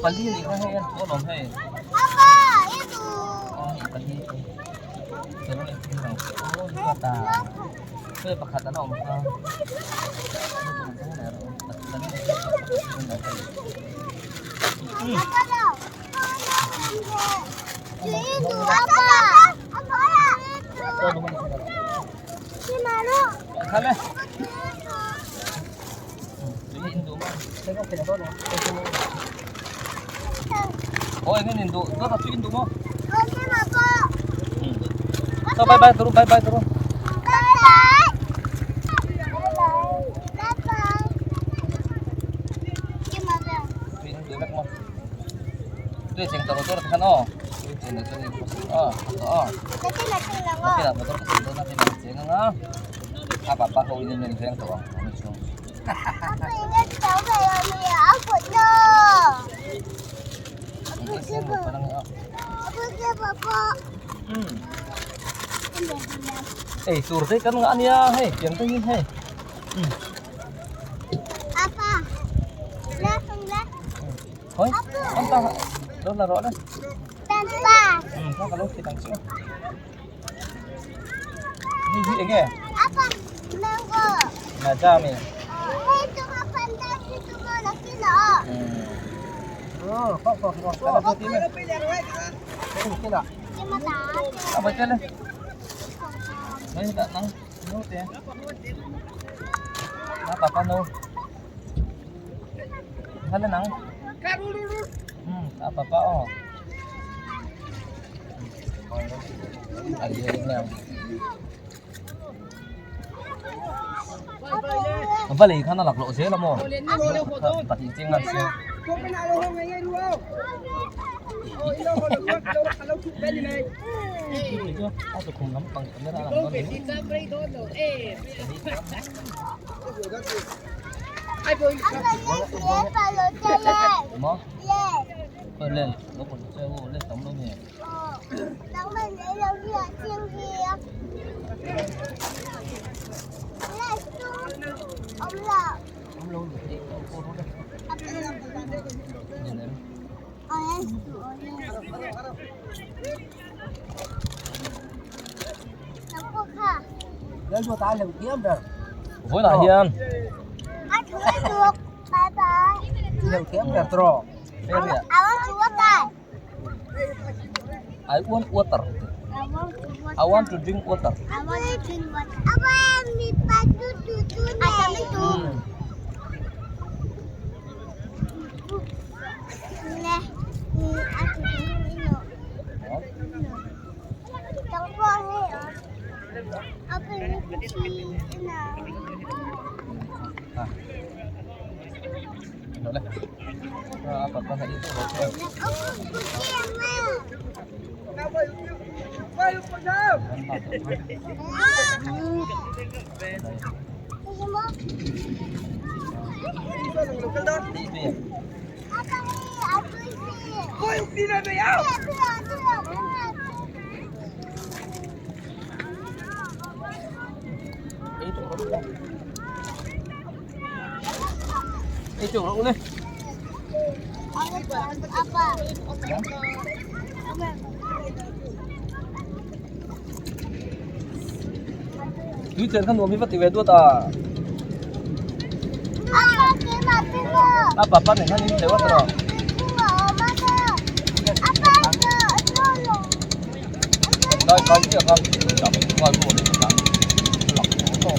Pali anih kha hei a thu alawm hei. Aw pali hei pakhat an awm kha. Khale. Ôi cái nhìn đủ rất là chuyên đúng không? Thôi bye bye tụi bye bye tụi. Tui cheng tawh tur khan aw. Tui cheng na chuan aw aw. Nakinah motor ka siam dawn a hei cheng anga a papa ho in an veng tawh ang ani chu. Ei tur te kan ngah ania hei piang te hi hei. Thôi, con ta đâu là rõ đấy. Ừ, sao cả lúc thì thằng chịu. Hi hi nghe. Mà cha mình. Ừ. Cái tí này. À, bật lên. Đấy, đã nắng. Nô thế. Nó papa nô. Hala nang. Hmm, apa pa oh. Valley khan a lak loh zel a maw? Pahnih cheng an siam. A tukhum lampang camera a lang dawn ni. Maw? Lên, nó còn chơi vô lên tấm luôn nhỉ. Nhìn em. Với lại hiền. I want water. I want to drink water. Hmm. À. Đó đây. À, bà con hãy đi về. Ei chỗ nó lên. Tui chen kha nuam hi va ti ve duat a. A papa nen khan in tleu a tawh. Đây cái kia con chậm ngoài buồn để chúng ta lọc nó to.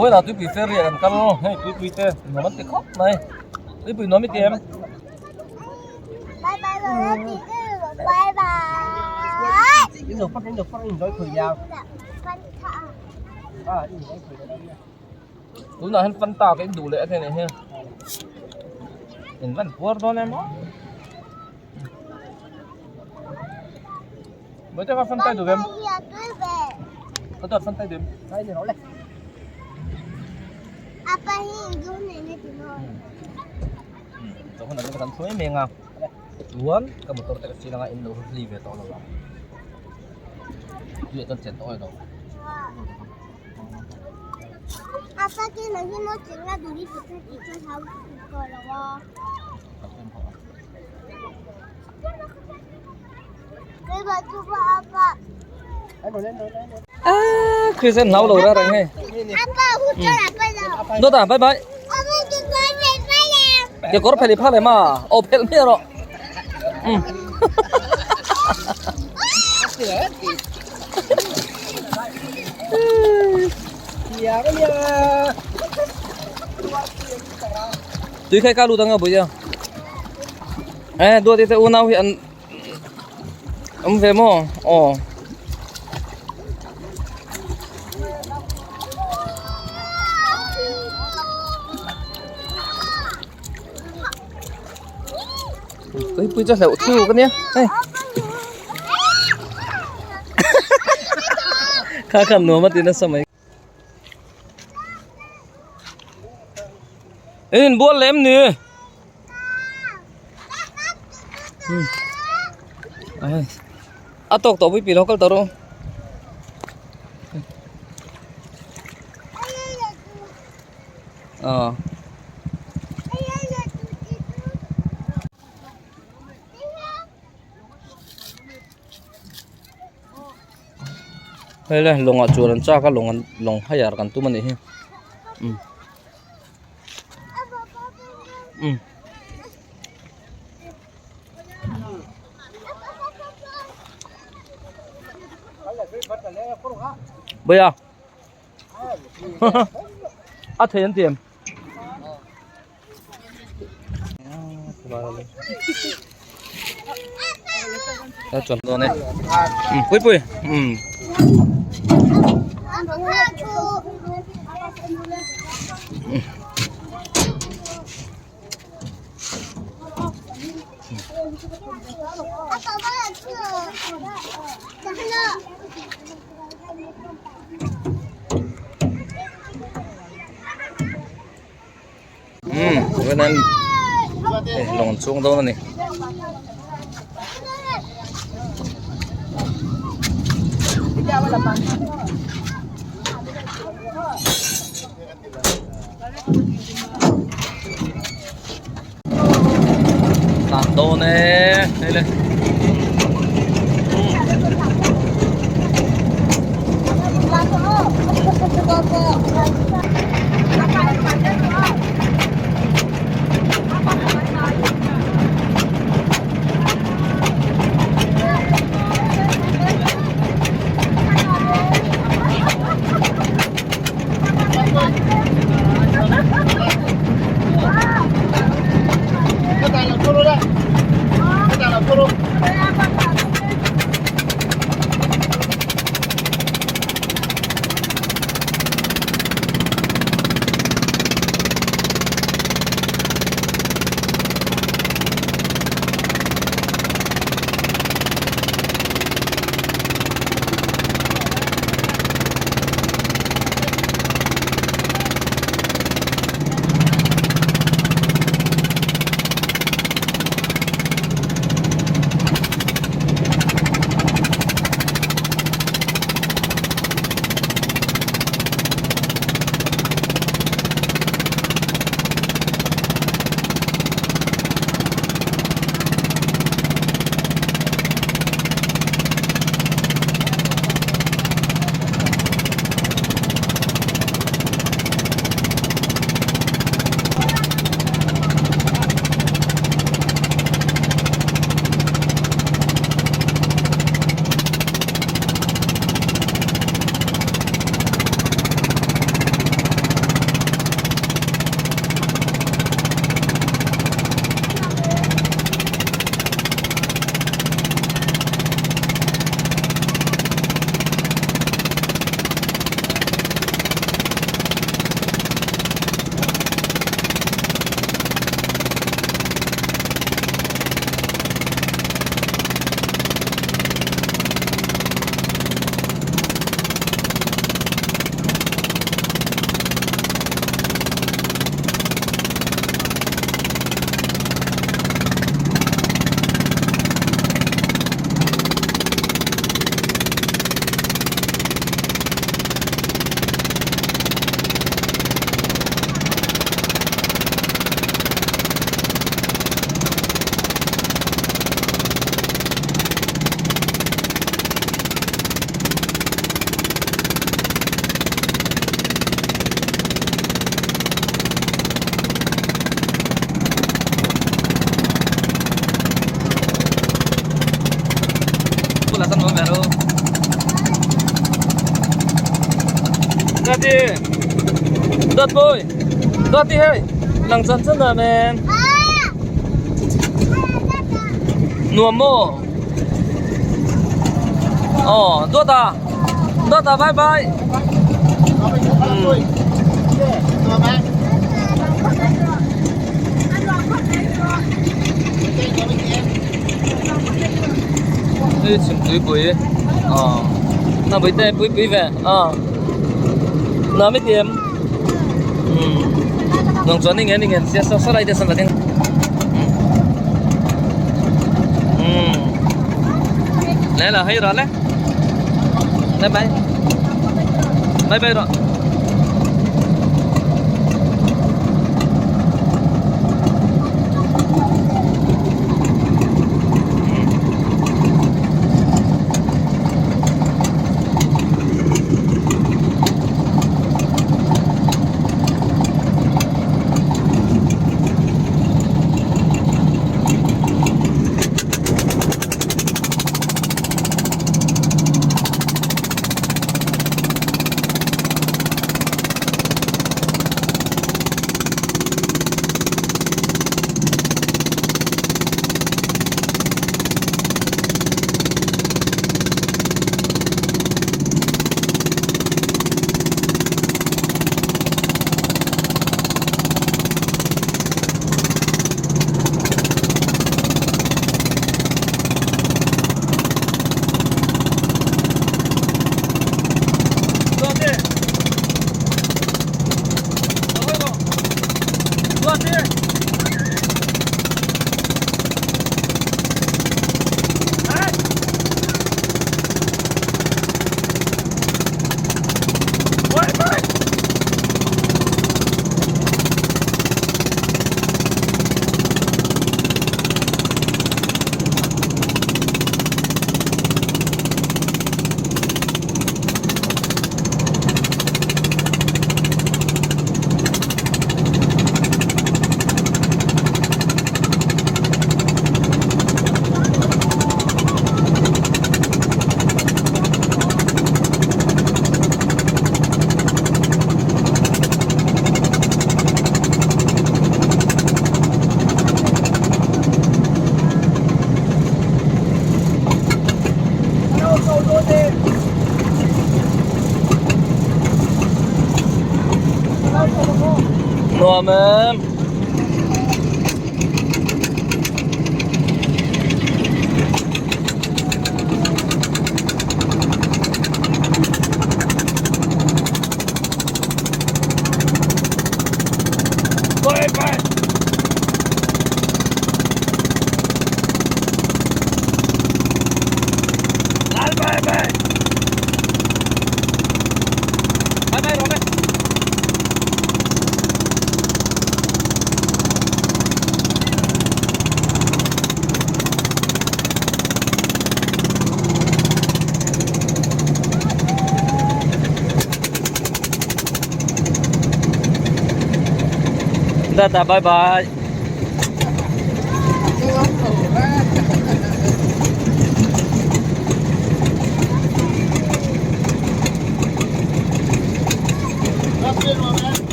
Vawilah tuipui ferry ah kan kal hei tuipui te nuam an ti khawp mai tuipui nuam i ti em? Tunah hian fanta ka in duh leh a chen ah hian in van puar dawn em aw Bawihtei kha fanta i duh em? Ka dawt fanta i duh em? Chu hunah chuan kan hruai meng a chuan ka motor te ka chil anga in lo hli ve tawh lo ang tuiah chuan chen tawh a ni lo. Chris an hlau lo ra reng hei. Dawt ah bye bye. Ke kawr phel i phal em a? Aw phelh hmiah rawh. Tui khai ka lut anga buia. Eh duat te unau hi an awm ve maw? Aw. Tuipui chu hleuh thu ka nia hei kha khan nuam a ti nasa mai. In inbual leh em ni? A tawk tawh pui pi lo kal tawh rawh u. Aw. Hei le lawngah chuan an chak a lawng an lawng hire kan tum a nih hi umm umm. Bawia a thei an ti em? Ta chuẩn luôn này. Ừ, pui pui. Ừ. Umm vawiin hian lawng an chuang dawn a ni. Tlan dawn e hei le. Dati Dat boy Dati hei nang chan chan dah men Nuam maw Aw Duata Duata bye bye Hei chhim tuipui aw na pui te pui pui ve aw na mi tiam um nang chuan eng eng sia saw saw lai te sawn la ding um le la hei ra le bye bye bye bye rawh. Nuam em. Bye bye. Lal bye bye. Bye bye Robert. Tata bye bye.